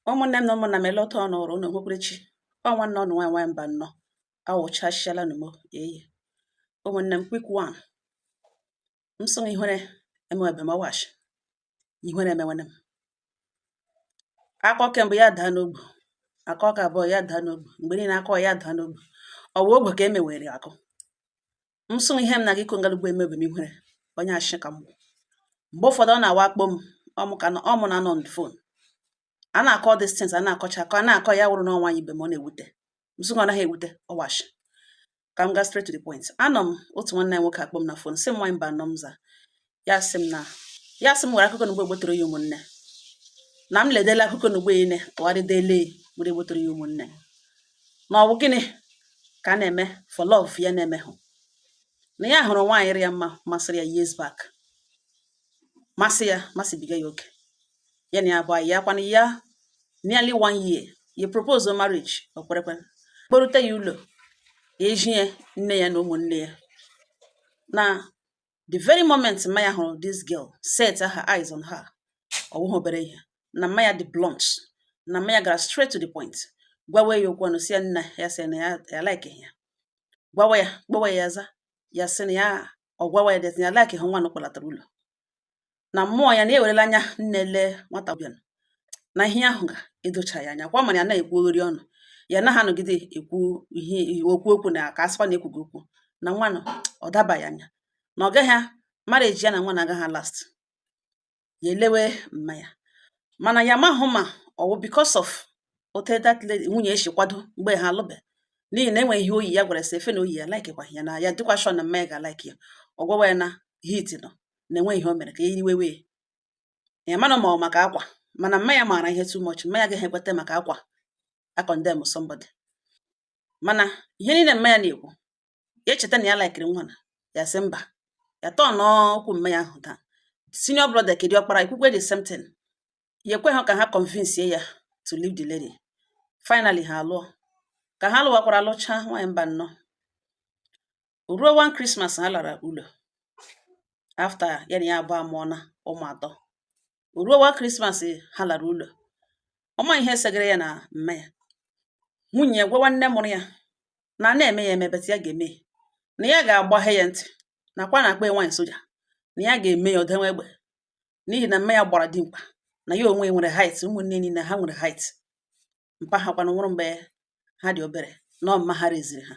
Ụmụnne m na ụmụnna m, ele otu ọ nọrọ unu hụkwurechi ọ nwanne ọnụ nwaanyị nwaanyị mba nnọọ awụchasịala nụ m. Eyi, ụmụnne m, quick one. M sị ihere emewebe m ọwashi, ihere emewene m. Akọ kemgbe ya daa n'ogbu, akọ ka abụọ ya daa n'ogbu, mgbe niile akọ ya daa n'ogbu, ọ wụ ogbe ka e mewere akụ. M sị ihe m na gị kongalugbo emebe m ihere onye ashị ka m bụ. Mgbe ụfọdụ ọ na-awa akpọ m ọmụ ka ọmụ na anọ on phone a na-akọ these things, a na-akọcha akọ, a na-akọ ya wụrụ n'ọnwa ibe m, ọ na-ewute. M sị ọ naghị ewute ọwashi. Ka m gaa straight to the point. Anọ m, otu nwanne ya nwoke akpọ m na phone, sị m, "Nwaanyị mba anọ." M za ya, sị m na ya sị m nwere akụkọ n'ugbo gbotoro ya ụmụnne, na m ledela akụkọ n'ugbo ya ine tụgharịdele were gbotoro ya ụmụnne, na ọ bụ gịnị ka a na-eme for love ya na-eme hụ na ya hụrụ nwaanyị rị ya mma, masịrị ya years back, masị ya, masịbiga ya oke. Ya na ya abụọ ya kwana ya nearly one year, ya propose marriage, o kwerekwe, kporute ya ụlọ ya, ejie nne ya na ụmụnne ya. Na the very moment mma ya hụrụ this girl, set her eyes on her, ọ wụghị obere ihe na mma ya dị blunt, na mma ya gara straight to the point, gwawa ya okwu ọnụ, si ya nna ya sị na ya ya like ya, gwawa ya, kpọwa ya, za ya, sị na ya ọ gwawa ya that ya like ha nwa na kpọlatara ụlọ, na mmụọ ya na ewerela anya nne lee nwata bịa, na ihe ahụ ga-edocha ya anya kwa, mana ya na-ekwu oghori ọnụ ya naghị anọgide ekwu ihe okwu okwu na ka asịkwa na ekwugo okwu na nwa nọ, ọ dabaghị anya na ọ gaghị marriage ya na nwa na-agaghị last. Ya elewe mma ya, mana ya amahụ ma ọ wụ because of otu that lady nwunye esi kwado mgbe ha alụbe, n'ihi na enweghị ihe oyi ya gwara sị efe na oyi ya like kwa ya, na ya dịkwa sure na mma ya ga-like ya. Ọ gwawa ya na hit nọ na enweghị ihe o mere ka ya iwewe ya, mana ma ọ maka akwa, mana mma ya maara ihe too much, mma ya agaghị ekweta maka akwa a condemn somebody. Mana ihe niile mma ya na-ekwu, ya echeta na ya likeri nwa na ya sị mba, ya tọọ okwu mma ya ahụ daa. Senior brother kedu ọkpara ekwukwe the same thing, ya ekweghị ka ha convince ya to leave the lady. Finally ha alụọ. Ka ha lụwakwara, lụchaa, nwaanyị mba nnọọ, ruo one Christmas ha lara ụlọ after ya na ya abụọ amụọna ụmụ atọ. Ruo one Christmas ha lara ụlọ, ọma ihe segara ya na mma ya, nwunye ya gwa nwanne mụrụ ya na na-eme ya emebet, ya ga-eme na ya ga-agbaghe ya ntị nakwa na akpa ya nwaanyị soja, na ya ga-eme ya odenwe egbe, n'ihi na mma ya gbara dimkpa, na ya onwe nwere height, ụmụnne niile ha nwere height, mpa ha kwanụ nwụrụ mgbe ha dị obere, na ọ mma ha reziri ha,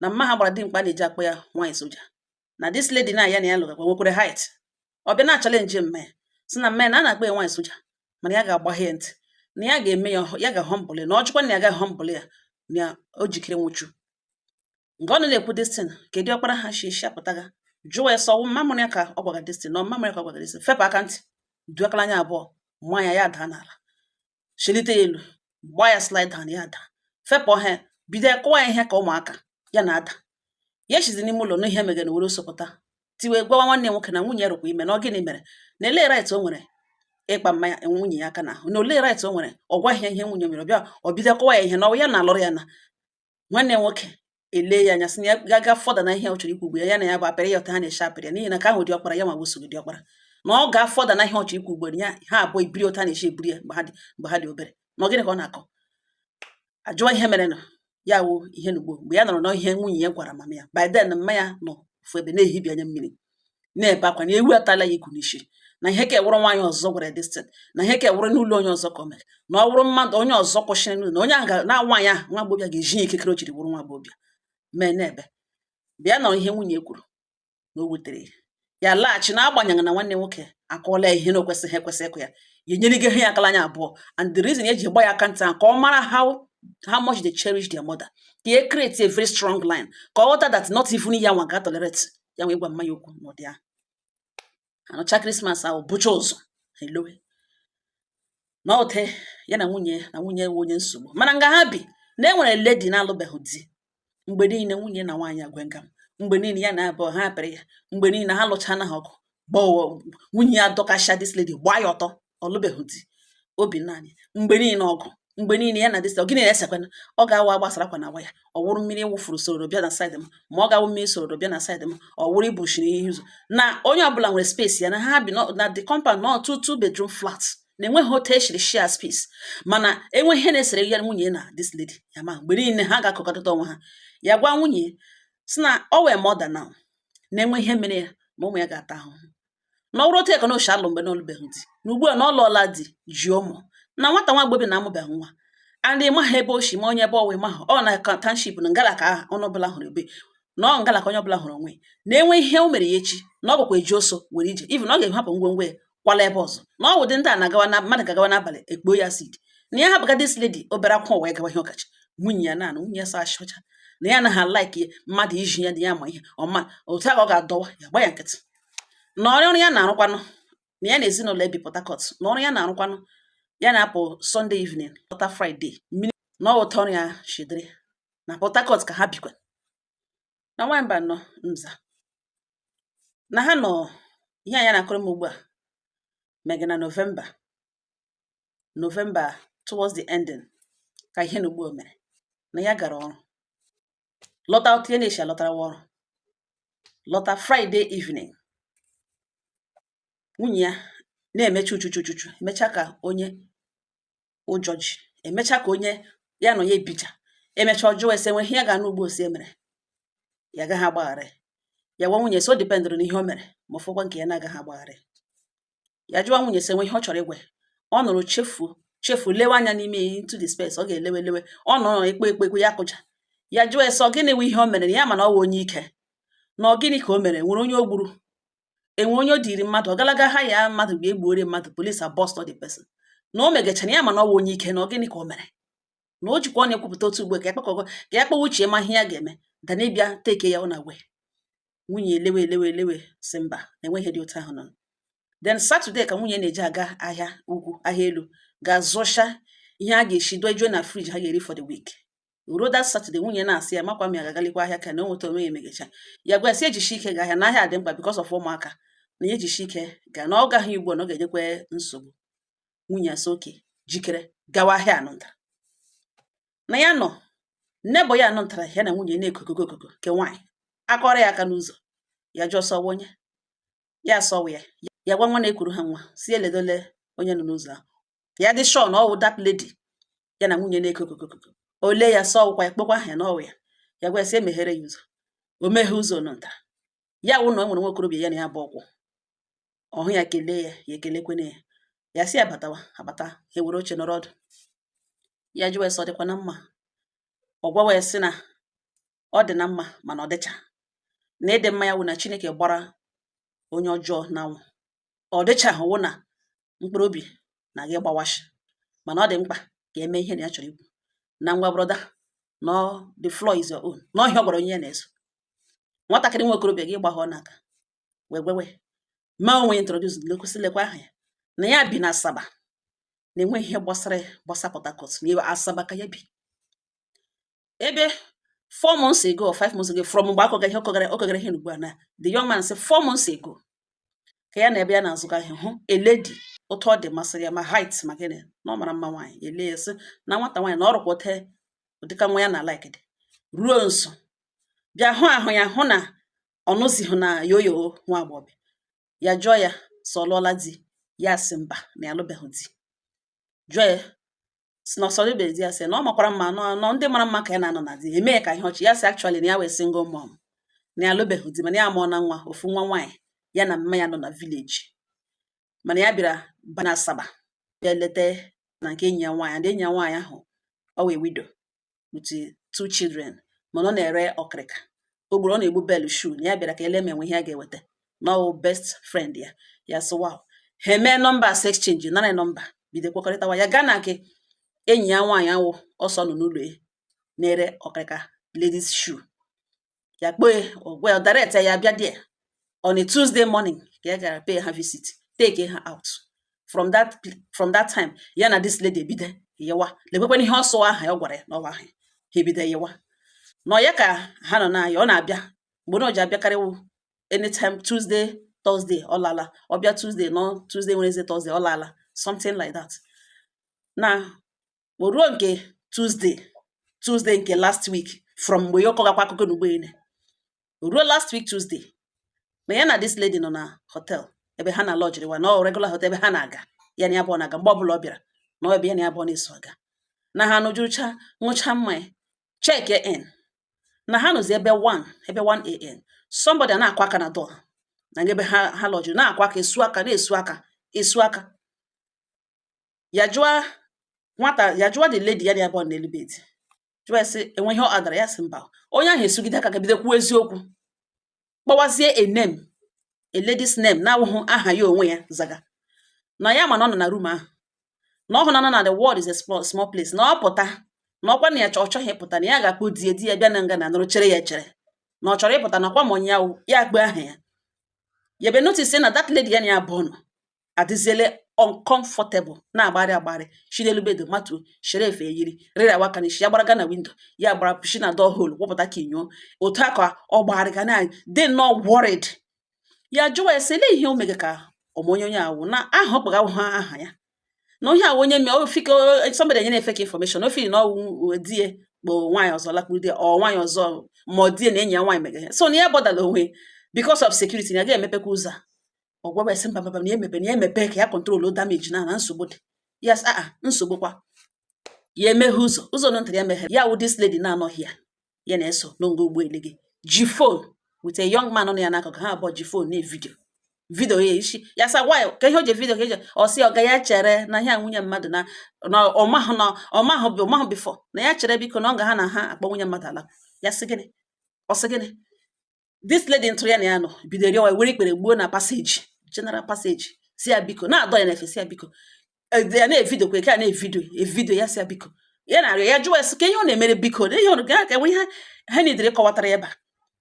na mma ha gbara dimkpa, na-eji akpọ ya nwaanyị soja, na this lady na ya na ya lụgakwa nwekwere height. Ọ bịa na challenge mma ya, sị na mma ya na a na-akpọ ya nwaanyị soja, mana ya ga-agbaghe ya ntị, na ya ga-eme ya, ya ga-humble ya, na ọ jụkwa na ya gaghị humble ya, na o jikere nwụchu. Nke ọ na-ekwu this thing, kedu ọkpara ha shi shi apụtaga, jụọ ya sọ mma mụrụ ya ka ọ gwaga this thing, na mma mụrụ ya ka ọ gwaga this thing, fepụ aka ntị duakala anya abụọ, mma ya, ya daa n'ala, shilite ya elu, gbaa ya slide down, ya daa, fepụ ha, bido kụwa ya ihe ka ụmụaka ya na-ada. Ya eshizi n'ime ụlọ n'ihe megere were sopụta tiwe, gwawa nwanne ya nwoke na nwunye ya rụkwa ime, na ọ gịnị mere, na ele right o nwere ịkpa mmanya nwunye ya aka n'ahụ, na ole right o nwere. Ọ gwaghị ya ihe nwunye mere. Ọ bịa, ọ bido kọwa ya ihe na ọ ya na-alụrụ ya, na nwanne ya nwoke ele ya anya, sị na ya ga-aga fọda na ihe ọ chọrọ ikwu ugbu ya, ya na ya bụ apịrị ya ọta ha na-eche apịrị ya, n'ihi na ka ahụ dị ọkpara ya ma wụsogị dị ọkpara, na ọ ga-afọda na ihe ọ chọrọ ikwu ugbu ya, ha abụọ ebiri otu a na-eche ebiri ya mgbe ha dị obere. Na ọ gịnị ka ọ na-akọ? Ajụọ ihe mere nụ ya wụ ihe n'ugbo mgbe ya nọrọ n'ihe nwunye ya gwara mama ya. By then mma ya nọ ofu ebe na-ehibi anya mmiri, na-ebe akwa na ewu atala ya iku n'isi, na ihe ka ewụrụ nwaanyị ọzọ gwara this thing, na ihe ka ewụrụ n'ụlọ onye ọzọ ka o mere, na ọ wụrụ mmadụ onye ọzọ kwụsịrị n'ụlọ, na onye ahụ na nwaanyị ahụ nwa agbọbịa ga-eji ya ikikere o jiri wụrụ nwa agbọbịa mee na-ebe bịa nọrọ. Ihe nwunye kwuru na o wutere ya, ya laghachi, n'agbanyeghị na nwanne nwoke akọọla ya ihe na o kwesịghị ekwesị ịkụ ya, ya enyerigo ihe ya akala anya abụọ. And the reason eji gba ya aka ntị ahụ, ka ọ mara how much they cherish their mother, ka e create a very strong line, ka ọ ghọta that not even ya nwa ga tolerate ya nwa ịgwa mma ya okwu n'ụdị ahụ. Anụcha Christmas ahụ, bụcha ụzọ ha elowe na ote ya na nwunye, na nwunye wụ onye nsogbu, mana nga ha bi na e nwere lady na-alụbeghị di. Mgbe niile nwunye na nwaanyị agwa nga m, mgbe niile ya na abụọ ha apịrị ya, mgbe niile ha lụchana ha ọgụ, gbaa nwunye ya dọkasịa this lady, gbaa ya ọtọ. Ọ lụbeghị di, obi naanị mgbe niile ọgụ, mgbe niile ya na this ọ gịnị na-esekwana, ọ ga-awa gbasara akwa na awa ya, ọ wụrụ mmiri wụfuru soro bịa na side m, ma ọ ga-awụ mmiri soro bịa na side m, ọ wụrụ ibushiri ihe ụzọ, na onye ọbụla nwere space ya, na ha bi na the compound, nọ two two bedroom flat. Na enweghị otu eshiri share space, mana enwe ihe na-esere ya nwunye na this lady ya. Ma mgbe niile ha ga-akọkọrịta onwe ha. Ya gwa nwunye si na ọ wee mother now, na-enwe ihe mere ya ma ụmụ ya ga-ata ahụhụ, na ọ bụrụ otu ya ka na oshi alụ mgbe na ọlụbeghị di, na ugbu a na ọ lụọla di, ji ụmụ, na nwata nwa agbọghọ na-amụbeghị nwa, and ịmaghị ebe o shi, ma onye ebe ọwa ịmaghị ọ na township na ngala ka onye ọbụla hụrụ ebe na ọ ngala ka onye ọbụla hụrụ onwe, na-enwe ihe o mere ya echi, na ọ gwakwa eji oso were ije, even na ọ ga-ehapụ ngwongwo ya kwala ebe ọzọ, na ọ wụdị ndị a na-agawa na mmadụ ga-agawa n'abalị ekpo ya acid, na ya hapụga this lady obere akwa wee gawa ihe ọkacha. Nwunye ya na nwunye ya sa ashọcha na ya anaghị alike mmadụ iji ya dị ya ma ihe ọma otu a ka ọ ga-adọwa ya, gba ya nkịtị, na ọrụ ya na-arụkwanụ, na ya na ezinụlọ ebi Port Harcourt, na ọrụ ya na-arụkwanụ, ya na-apụ Sunday evening, lọta Friday mmiri, na ọ ụtọ ọrụ ya shidiri na Port Harcourt ka ha bikwa. Na nwanyị mba nọ nza na ha nọ ihe a ya na-akọrọ m ugbu a mege na November towards the ending ka ihe na ugbu a mere na ya gara ọrụ lọta, otu ya na-esi alọtarawa ọrụ lọta Friday evening, nwunye ya na-emecha uchuchuchuchu, emecha ka onye ụjọ ji, emecha ka onye ya nọ ya ebija, emecha ọjụọ ese nwe ihe ya ga-anụ ugbo osi emere ya agaghị agbaghara ya. Gwa nwunye sị o dependụrụ n'ihe o mere, ma ọfọkwa nke ya na-agaghị agbaghara ya. Jụọ nwunye sị enwe ihe ọ chọrọ ịgwa ya. Ọ nụrụ chefuo chefuo, lewe anya n'ime into the space, ọ ga-elewe lewe, ọ nọrọ ekpe ekpe ekpe ya kụja. Ya jụọ ese ọ gịnị wụ ihe o mere, na ya mana ọ wụ onye ike, na ọ gịnị ka o mere, nwere onye o gburu, enwe onye o diri mmadụ, ọ galaga ha ya mmadụ ga-egbuore mmadụ, police abust the person, na o megachara ya, mana ọ wụ onye ike, na ọ gịnị ka o mere, na o jikwa ọ na-ekwupụta otu ugbo ka ya kpakọgo, ka ya kpọwa uche ma ihe ya ga-eme dana ịbịa teke ya ọ na gwe. Nwunye elewe elewe elewe si mba, na enweghị ihe dị otu ahụ nọ. Then Saturday ka nwunye na-eji aga ahịa ugwu, ahịa elu, ga-azụcha ihe a ga-esi dojuo na fridge ha ga-eri for the week. Ruo that Saturday, nwunye na-asị ya makwa m ya ga-agalikwa ahịa ka na o nweta onwe ya emegecha. Ya gwa ya sị ejishi ike ga ahịa, na ahịa dị mkpa because of ụmụaka, na ya ejishi ike ga, na ọ gaghị ugbu a na ọ ga-enyekwa nsogbu. Nwunye asị oke jikere gawa ahịa anụnta na ya nọ nnebọ ya anụntara ya na nwunye na-ekokoko okoko ke nwaanyị akọrọ ya aka n'ụzọ. Ya jụọ sọwa onye ya asọwụ ya. Ya gwa nwa na-ekwuru ha nwa si eledole onye nọ n'ụzọ ahụ, ya dị sure na ọ wụ that lady ya na nwunye na-eko okokoko ole. Ya sọwụkwa ya, kpọkwa aha ya na ọwụ ya. Ya gwa ya sị emeghere ya ụzọ. O meghe ụzọ nọnta ya wụ na o nwere nwa okorobịa ya na ya bụ ọkwụ ọhụ. Ya kelee ya, ya ekelekwene ya. Ya sị ya batawa abata, ha ewere oche nọrọ ọdụ. Ya jụwa ya sị ọ dịkwa na mma. Ọ gwawa ya sị na ọ dị na mma, mana ọ dịcha na ịdị mma ya wụ na Chineke gbara onye ọjọọ n'anwụ, ọ dịchaghị wụ na mkpụrụ obi na gị gbawashi, mana ọ dị mkpa ka eme ihe na ya chọrọ ikwu na ngwa, brother, no, the floor is your own. N'ọhịa ọ gwara onye ya na-eso nwatakịrị nwa okorobịa gị gbahọ n'aka wee gwewe ma onwe introduce lekwesị lekwa aha ya, na ya bi na Asaba, na enweghị ihe gbasara ya gbasa Port Harcourt, na ebe Asaba ka ya bi. Ebe 4 months ago or 5 months ago from mgbe akọgara ihe ọkọgara ọkọgara ihe ugbu a, na the young man sị 4 months ago ka ya na ebe ya na-azụga ahịa hụ a lady, otu ọ dị masịrị ya, ma height ma gịnị, na ọ mara mma nwaanyị. Ele ya sị na nwata nwaanyị na ọ rụkwa ote ụdịka nwa ya na like dị ruo nso, bịa hụ ahụ ya, hụ na ọ nụzihụ na yoyo nwa agbọghọbịa. Ya jụọ ya sọ ọ lụọla di. Ya sị mba, na ya alụbeghị di. Jụọ ya sị na ọsọ lụbeghị di. Ya sị na ọ makwara mma nọ ndị mara mma ka ya na-anọ na di eme ya ka ihe ọchị. Ya sị actually na ya wee single mom, na ya alụbeghị di, mana ya amụọ na nwa, ofu nwa nwaanyị, ya na mma ya nọ na village, mana ya bịara ba na Asaba bịa leta na nke enyi ya nwaanyị, and enyi ya nwaanyị ahụ ọ wee widow with two children, mana ọ na-ere ọkịrịka o gburu, ọ na-egbu bell shoe, na ya bịara ka ele ma enwe ihe a ga-eweta na ọ best friend ya. Ya sị wow. Ha emee numbers exchange, nara nọmba, bido kwekọrịtawa. Ya gaa na nke enyi ya nwaanyị awụ ọsọ nọ n'ụlọ ya na-ere ọkịrịka ladies shoe. Ya kpọọ ya, ọ gwa ya direct ya bịa there on a Tuesday morning ka ya gara pay ha visit, take ha out. From that time ya na this lady ebido yewa, lekwekwana ihe ọsọ aha ya ọ gwara ya n'ọwa ahụ ha ebido yewa nọ ya ka ha nọ na ya. Ọ na-abịa mgbe na o ji abịakarịwụ anytime Tuesday, Thursday ọ lala, ọ bịa Tuesday nọ, Tuesday, Wednesday, Thursday ọ lala, something like that. Na o ruo nke Tuesday nke last week, from mgbe ya ọkọgakwa akụkọ n'ugbo ene, o ruo last week Tuesday na ya na this lady nọ na hotel ebe ha na lodgiri wa, na regular hotel ebe ha na-aga. Ya na ya abụọ na-aga mgbe ọbụla ọ bịara na ọ ebe ya na ya abụọ na-eso aga, na ha nụjurucha, ṅụcha mmanya, check in, na ha nọzi ebe 1, ebe 1 a.m., somebody a na-akụ aka na door na ebe ha lọjiri, na-akụ aka, esu aka, na-esu aka, esu aka. Ya jụọ nwata, ya jụọ the lady ya na ya abụọ n'elu bed, jụọ ya sị, enwe ihe ọ adara? Ya sị mba. Onye ahụ esugide aka, ga bido kwuo eziokwu, kpọwazie a name, a lady's name, na-awụghụ aha ya onwe ya zaga, na ya ma na ọ nọ na room ahụ, na ọ hụ na nọ na the world is a small, small place, na ọ pụta na ọkwa na ya ọ chọghị ịpụta, na ya ga-akpọ di ya, di ya bịa na nga na nụrụ chere ya echere, na ọ chọrọ ịpụta na ọkwa ma onye ya ya akpọ aha ya. Ya be notice na that lady ya na ya abụọ nọ adịziele uncomfortable, na-agbagharị agbagharị, shi n'elu bed matuo, shere efe eyiri, rịrawa aka n'isi ya, gbaraga na window, ya gbara shi na door hole wụpụta ka inyo otu a ka ọ gbagharị ga na dị nnọọ worried. Ya jụwa ya sị, lee ihe o mege ka ọma onye onye awụ na aha ọ kpọga ha aha ya, na onye awụ onye mee ofike, somebody enye na-efe ka information ofili na ọwụ di ya kpọ nwaanyị ọzọ, lakpuru di ya, ọ nwaanyị ọzọ, ma ọ di ya na enyi ya nwaanyị mege ya. So na ya bọdala onwe because of security, na ya ga-emepekwa ụzọ a. Ọ gwawa ya sị mba, mba, na ya emepe, na ya emepe ka ya control damage na nsogbu dị. Yes, aa nsogbu kwa. Ya emeghe ụzọ, ụzọ nọ ntara ya meghere, ya wụ this lady na-anọghị ya, ya na-eso n'oge ụgbọelu gị ji phone with a young man nọ ya n'akụkụ. Ha abụọ ji phone na-evideo video ya isi ya sa why ka ihe o ji video ka eji ọ sị ọga ya chere na ihe a nwunye mmadụ na ọmahụ, na ọmahụ ọmahụ before na ya chere biko, na ọ ga ha na ha akpọ nwunye mmadụ ala. Ya sị gịnị? Ọ sị gịnị? This lady ntụrụ ya na ya nọ bido rịọwa, were ikpere gbuo na passage, general passage, si ya biko, na-adọ ya n'efe, si ya biko. Ya na-evideo kwe ka na-evideo evideo ya, si ya biko, ya na-arịọ ya, jụwa ya sị ka ihe ọ na-emere biko, na ihe ọ ga ka enwe ihe ha nidere kọwatara ya ebe a.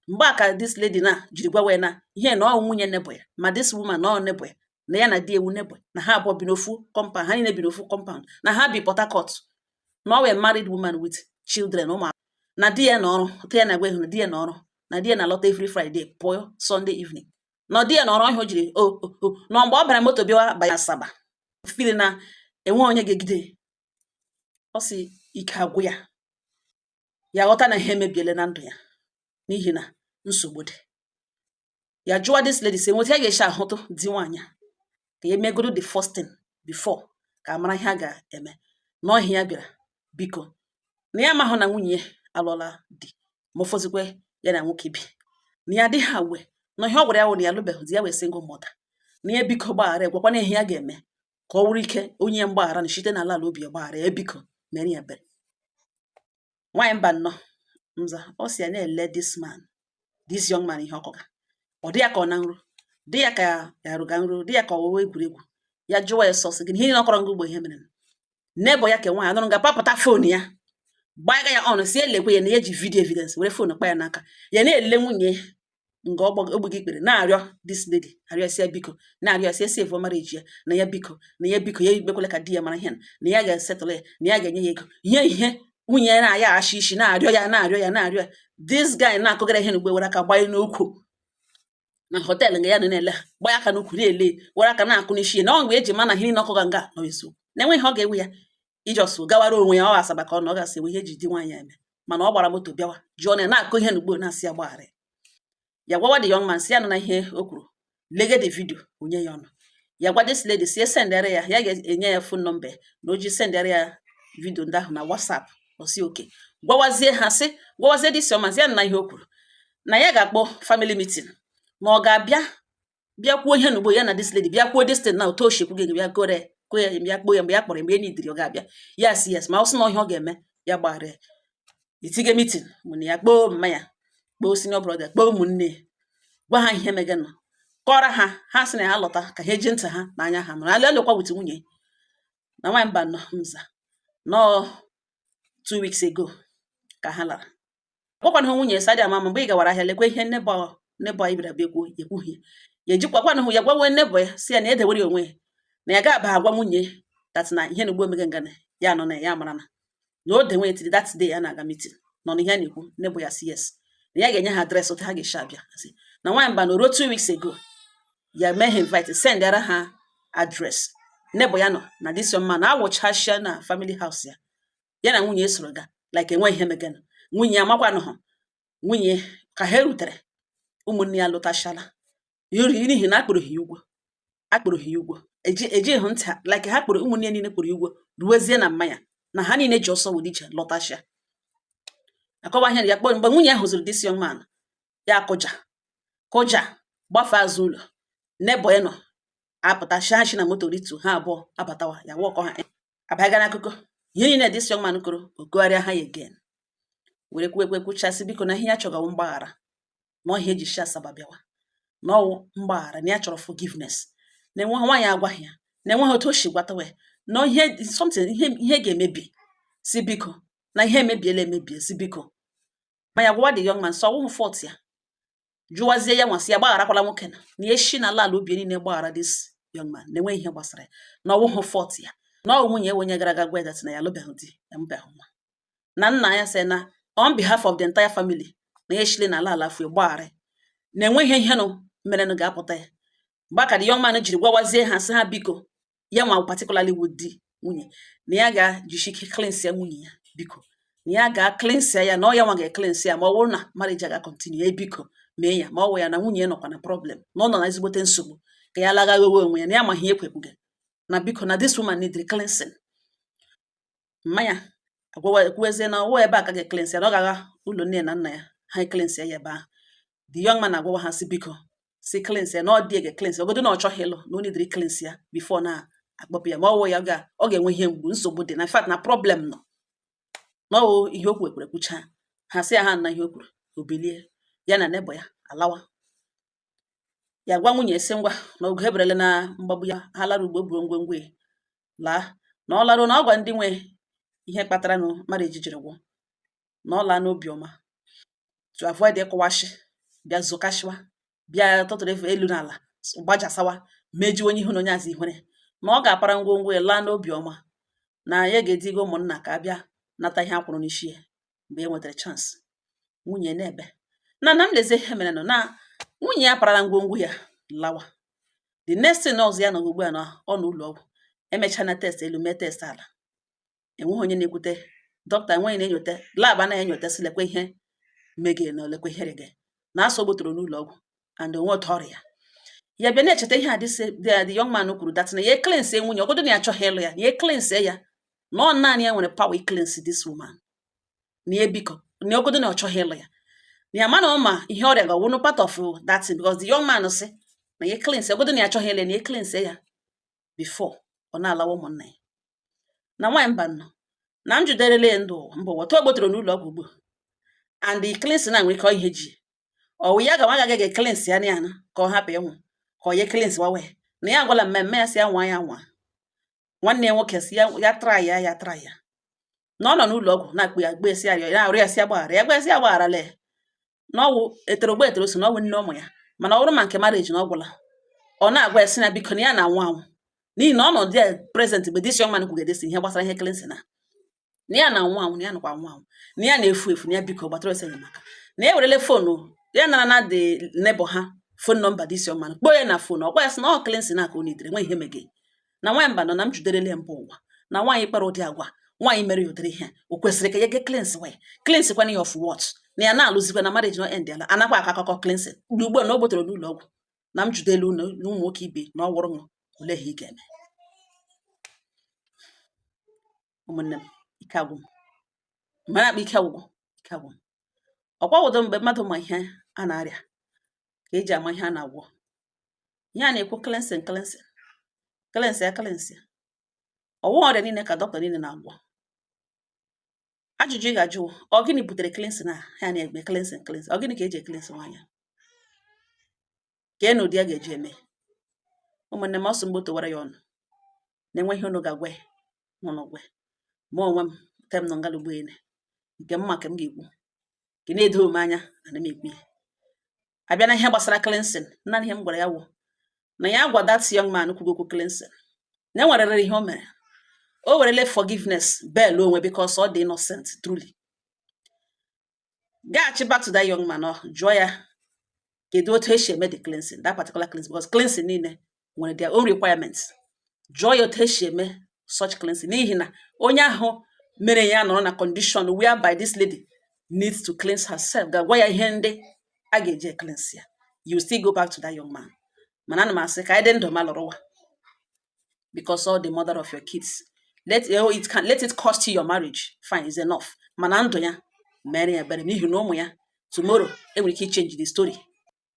Mgbe a ka this lady na jiri gwawa ya na ihe na ọ nwunye neighbor ya, ma this woman na ọ neighbor ya, na ya na di ewu neighbor, na ha abụọ bi n'ofu compound, ha niile bi n'ofu compound, na ha bi Port Harcourt, na ọ wee married woman with children, ụmụ, na di ya na ọrụ otu ya na-agwa ihu, na di ya na ọrụ, na di ya na-alọta every Friday, pụọ Sunday evening, na di ya na ọrụ ọhịa o jiri o na mgbe ọ bara moto bịawa banye Asaba, feel na enwe onye ga-egide. Ọ sị ike agwụ ya, ya ghọta na ihe emebiele na ndụ ya n'ihi na nsogbu dị. Ya jụọ this lady sị enweta ya ga-esi ahụtụ di nwaanyị a, ka ya megodo the first thing before ka a mara ihe a ga-eme na ọhịa ya bịara biko, na ya amahụ na nwunye ya alụọla di, ma ụfọzikwe ya na nwoke bi, na ya adịghị awe na ihe ọ gwara ya wụ na ya alụbeghị di, ya wee single mother, na ya biko gbaghara ya, gwakwana ihe ya ga-eme ka ọ wụrụ ike onye ya mgbaghara na site n'ala ala obi ya gbaghara ya, biko mere ya ebere. Nwaanyị mba nnọọ nza, ọ sị ya na-ele this man, this young man, ihe ọkọga ọ dị ya ka ọ na nro, dị ya ka ya rụga nro, dị ya ka ọwụwa egwuregwu. Ya jụwa ya sọsị gị ihe niile ọ kọrọ ngụ ugbo, ihe mere neighbor ya ke nwaanyị anụrụ nga papụta phone ya, gbaa ya on, si elekwe ya na ya ji video evidence, were phone kpa ya n'aka, ya na-ele nwunye nga ogbe ikpere, na-arịọ this lady, arịọ ya biko, na-arịọ ya si save marriage ya, na ya biko, na ya biko, ya ekpekwala ka di ya mara ihe na ya ga-esettle ya, na ya ga-enye ya ego, ihe nwunye ya na-aya achị isi, na-arịọ ya, na-arịọ ya, na-arịọ ya. This guy na-akụgara ihe n'ugbo, were aka gbanye n'ukwu na hotel nga ya nọ na-ele ha, gbanye aka n'ukwu na-ele, were aka na-akụ n'isi ya, na ọ mgbe eji ma na ihe niile ọkụga nga nọ eziokwu, na enweghị ọ ga-ewe ya ijọsụ gawara onwe ya. Ọ Asaba ka ọ na ọ ga-asị enwe ihe eji di nwaanyị eme, mana ọ gbara moto bịawa jụọ na ya na-akụ ihe n'ugbo, na-asị ya gbaghara ya. Gwawa the young man si ya nọ na ihe o kwuru, lege the video onye ya ọnụ. Ya gwa this lady si esendere ya, ya ga-enye ya phone number na o ji sendere ya video ndị ahụ na WhatsApp. Ọ sị oke gwawazie ha, sị gwawazie this young man, sị ya nọ na ihe o kwuru, na ya ga-akpọ family meeting, na ọ ga-abịa bịa kwuo ihe n'ugbo ya na this lady, bịa kwuo this thing na otu o si ekwu gị, bịa kore kwuo ya, bịa kpoo ya mgbe ya kpọrọ ya, mgbe e nidiri ọ ga-abịa. Ya si yes, ma ọ sị na ihe ọ ga-eme ya gbaghara ya, etige meeting mụ na ya, kpoo mma ya, kpoo senior brother, kpoo ụmụnne ya, gwa ha ihe megenụ, kọrọ ha. Ha sị na ha lọta ka ha eji ntị ha na anya ha nụrụ ala alụkwa with nwunye na nwaanyị mba nọ nza nọọ 2 weeks ago ka ha lara. Gwakwanụ ha nwunye sa dị ama mgbe ị gawara ahịa, lekwa ihe neighbor, neighbor anyị bịara bịa kwuo, ekwughị ya, ejikwakwanụ hụ ya gwawe neighbor ya, si ya na edewere ya onwe ya, na ya ga-aba agwa nwunye that na ihe na ugbo omege ngana ya nọ na ya mara na o denwe tiri that day ya na-aga meeting nọ na ihe a na-ekwu. Neighbor ya si yes, na ya ga-enye ha address otu ha ga-esi abịa. Sị na nwaanyị mba na ruo 2 weeks ago ya mee ha invite, sendara ha address neighbor ya nọ na this young man na-awụchashia na family house ya, ya na nwunye soro ga like enwe ihe megana. Nwunye ya makwanụ ha, nwunye ka ha rutere, ụmụnne ya lụtachala n'ihi na akpụrụ ha ụgwọ, akpụrụ ha ụgwọ. Eji eji hụ ntị like ha kpụrụ ụmụnne niile kpụrụ igwe ruwezie na mmanya na ha niile ji ọsọ were ije lọtashịa. Akọwa ihe ya kpọọ. Mgbe nwunye ya hụziri this young man, ya kụja kụja, gbafee azụ ụlọ. Neighbor ya nọ apụta shi na moto ritu, ha abụọ abatawa. Ya wọkọ ha abịaga n'akụkọ ihe niile this young man kụrụ ogogharịa ha ya again, were kwuekwe kwuchasị, biko, na ihe ya chọgawo mgbaghara, na ọhịa eji shi Asaba bịawa, na ọwụ mgbaghara, na ya chọrọ forgiveness, na enweghị nwaanyị agwaghị ya, na enweghị otu o si gwatawa ya, na ihe something, ihe ga-emebi, si biko, na ihe emebiela emebie, si biko. Ma ya gwawa the young man sọ ọwụhụ fault ya. Jụwazie ya nwasị ya gbagharakwala nwoke, na ya eshi na ala ala obi niile gbaghara this young man, na enweghị ihe gbasara ya, na ọwụhụ fault ya, na ọ nwunye onye gara aga gwa ya that na ya alụbeghị di, ya mụbeghị nwa, na nna ya sị na on behalf of the entire family, na ya eshile na ala ala afọ gbaghara, na enweghị ihe nụ merenụ ga-apụta ya. Mgbe aka the young man jiri gwawazie ha, sị ha biko, ya nwa particularly with di nwunye, na ya ga-jishi ike cleanse ya nwunye ya, biko, na ya ga cleanse ya, na ọ ya nwa ga-cleanse ya ma ọ bụrụ na marriage ga continue ya, biko mee ya, ma ọ wụ ya na nwunye ya nọkwa na problem, na ọ nọ na ezigbote nsogbu, ka ya lagaghewe onwe ya, na ya ma ihe ekwekwuge, na biko, na this woman need cleansing. Mmanya agwawa ekwuwezie na ọwụ ebe a ka ga-cleanse ya, na ọ ga-agha ụlọ nne na nna ya, ha cleanse ya ebe ahụ. The young man agwawa ha si biko, si cleanse ya, na ọ dị ga cleanse ogodo, na ọ chọghị ịlụ, na o need cleanse ya before na akpọpụ ya, ma ọ wụ ya ga ọ ga-enwe ihe mgbu, nsogbu dị na, in fact, na problem nọ na ọwụ ihe o kwekwere kwucha. Ha sị ya ha na ihe o kwuru, o bilie, ya na neighbor ya alawa. Ya gwa nwunye sị ngwa, na ogo eberele na mgbagbu ya, ha lara ugbo, buru ngwongwo ya laa, na ọ laruo, na ọ gwa ndị nwe ihe kpatara nụ marriage jiri gwụ, na ọ laa n'obi ọma to avoid ịkụwashi, bịa zokashiwa, bịa tụtụrụ efu elu n'ala, gbajasawa, mejiwe onye ihu na onye azụ ihere, na ọ ga-apara ngwongwo ya laa n'obi ọma, na ya ga-ediga ụmụnna ka a bịa nata ihe a kwụrụ n'isi ya mgbe e nwetara chance. Nwunye na-ebe na m lezie ihe mere nụ na nwunye ya parala ngwongwo ya lawa. The next thing ọzọ ya nọ ugbu a na ọ nọ ụlọ ọgwụ, emechaa na test elu, mee test ala, enweghị onye na-ekwute, dọkịta enweghị na-enyote, lab anaghị enyote, sị lekwe ihe megere na olekwe ihe rege na asọ gbotoro n'ụlọ ọgwụ and onwe otu ọrịa ya bịa na-echeta ihe a the young man kwuru that na ya cleanse nwunye, ọgodo na ya achọghị ịlụ ya, na ya cleanse ya, na ọ naanị ya nwere power cleanse this woman, na ya biko, na ọgodo na ọ chọghị ịlụ ya, na ya mana ọ ma ihe ọrịa ga-awụnụ part of that thing, because the young man sị na ya cleanse, ọgodo na ya achọghị ịlụ ya, na ya cleanse ya before ọ na-alawa ụmụnna ya. Na nwaanyị mba nọ na m juderele ya ndụ mba ụwa tụọ gbotoro n'ụlọ ọgwụ ugbu and the cleanse na nwere ike ọ ihe ji ọwụ ya gawa agaghị ga cleanse ya na ya ka ọ hapụ ịnwụ, ka ọ ya cleanse wawe, na ya agwala mmemme ya si ya nwa ya nwa nwanne ya nwoke si ya ya try ya, ya try ya, na ọ nọ n'ụlọ ọgwụ na-akpụ ya gbe esi arịọ ya arụ ya si agbaghara ya, gwa ya si agbagharala ya, na ọwụ etoro gbe etoro so na ọwụ nne ụmụ ya, mana ọ bụrụ ma nke marriage na ọ gwụla. Ọ na-agwa ya sị na biko, na ya na-anwụ anwụ, n'ihi na ọ nọ there present mgbe this young man kwugedesi ihe gbasara ihe cleansing, na ya na-anwụ anwụ, na ya nọkwa anwụ anwụ, na ya na-efu efu, na ya biko gbatara ọsọ enyemaka, na ya werele phone ya nara na the neighbor ha phone number this young man, kpọọ ya na phone, ọ gwa ya sị na ọ cleansing na ka o nidere nwe ihe mege. Na nwaanyị mba nọ na m juderele mba ụwa, na nwaanyị kpara ụdị agwa nwaanyị mere ya ụdịrị ihe o kwesịrị ka ya get cleanse wee cleanse kwana ya of what, na ya na-alụzikwa na marriage no end ala, anakwa akọ akụkọ cleansing ugbu a na o gbotoro n'ụlọ ọgwụ. Na m judelu na ụmụ nwoke ibe na ọ wụrụ m olee ihe ị ga-eme. Ụmụnne m, ike agwụ m mara akpa, ike agwụgwụ, ike agwụ m. Ọkwa wụdo mgbe mmadụ ma ihe a na-arịa ka eji ama ihe a na-agwọ. Ihe a na-ekwu cleansing, cleansing, cleanse ya, cleanse ya, ọwụ ọrịa niile ka dọkịta niile na-agwọ. Ajụjụ ị ga-ajụ, ọ gịnị butere cleansing a ha na-eme cleansing, cleansing? Ọ gịnị ka eji cleanse nwaanyị a? Kee na ụdị a ga-eji eme? Ụmụnne m, ọsọ mgbe towara ya ọnụ na-enwe ihe unu ga-agwa ya n'ụlọ gwa ya. Mụ onwe m tem nọ ngalugbo ene nke m ma ka m ga-ekwu nke na-edo m anya, ana m ekwu ya. Abịa na ihe gbasara cleansing, naanị ihe m gwara ya wụ na ya gwa that young man kwugo okwu cleansing na e nwerere ihe o mere, o werele forgiveness bail onwe because ọ dị innocent truly. Gaghachi back to that young man, ọ jụọ ya kedu otu esi eme the cleansing, that particular cleansing, because cleansing niile nwere their own requirements. Jụọ ya otu esi eme such cleansing, n'ihi na onye ahụ mere ya nọrọ na condition whereby this lady needs to cleanse herself, ga-agwa ya ihe ndị a ga-eji cleanse ya. You still go back to that young man. Mana ana m asị ka anyị dị ndụ ma lụrụwa. Because all the mother of your kids, let it can let it cost you your marriage, fine, is enough. Mana ndụ ya, mere ya ebere, n'ihi na ụmụ ya tomorrow enwere ike ichange the story.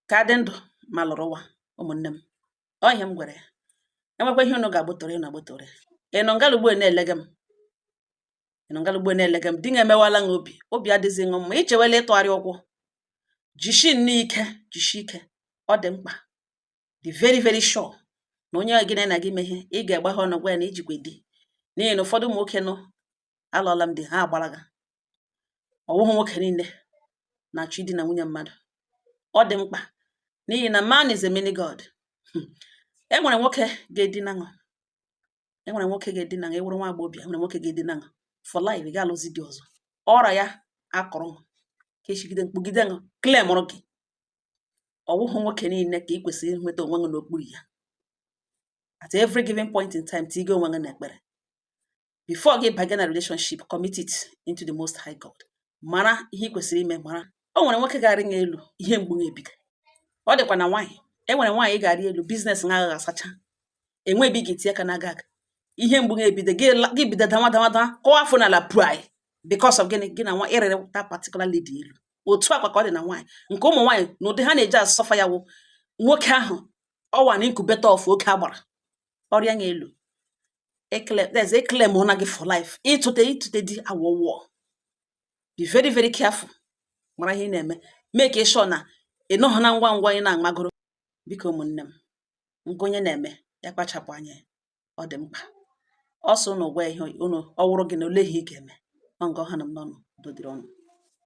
Ka dị ndụ ma lụrụ ụwa. Ụmụnne m, ọ ihe m gwara ya. Enwekwa ihe unu ga-agbụtọrọ, ị na-agbụtọrọ. Ị nọ ngalugbo na-elega m, ị nọ ngalugbo na-elega m, di na-emewala m obi, obi adịghị ṅụ mma, ichewela ịtụgharị ụkwụ. Jishi nnọọ ike, jishi ike, ọ dị mkpa. Dị very very sure na onye gị na gị mee ihe, ị ga-agbaghe ọnụ gwa ya na ijikwa di, n'ihi na ụfọdụ ụmụ nwoke nọ alọla m di ha agbalaga. Ọwụhụ nwoke niile na-achọ idina nwunye mmadụ. Ọ dị mkpa, n'ihi na man is a mini god. E nwere nwoke ga-edina ṅụ, e nwere nwoke ga-edina ṅụ, ewuru nwa agbọghọbịa, e nwere nwoke ga-edina ṅụ for life. Ị ga-alụzi di ọzọ. Ọra ya akọrọ ṅụ ka echigide mkpugide ṅụ claimụrụ gị. Ọwụhụ nwoke niile ka ị kwesịrị inweta onwe gị n'okpuru ya. At every given point in time, tiga onwe gị n'ekpere before gị banye na relationship. Commit it into the Most High God. Mara ihe ị kwesịrị ime. Mara o nwere nwoke ga-arị gị elu, ihe mgbu na-ebiga. Ọ dịkwa na nwaanyị, e nwere nwaanyị ga-arị elu, business na agaghị asacha, enwe ebe ị ga-eti aka na aga aga, ihe mgbu ga-ebido gị, gị bido dawa dawa dawa, kụọ afọ n'ala pụai. Because of gịnị? Gị na nwa ịrịrị that particular lady elu. Otu akwa ka ọ dị na nwaanyị nke ụmụ nwaanyị na ụdị ha na-eji asọfa ya wụ nwoke ahụ ọwa na incubator of oke agbara ọrịa nya elu ekele, there's ekele mụ na gị for life. Ịtụte di awọwọ. Be very very careful. Mara ihe ị na-eme. Make sure na ị nọghọ na ngwa ngwa ị na-amagoro. Biko, ụmụnne m, nke onye na-eme ya kpachapụ anya, ọ dị mkpa. Ọsọ unu gwa ihe unu ọ wụrụ gị na ole ihe ị ga-eme. Ọ nga ọha na m n'ọnụ. Udo dịrị ọnụ.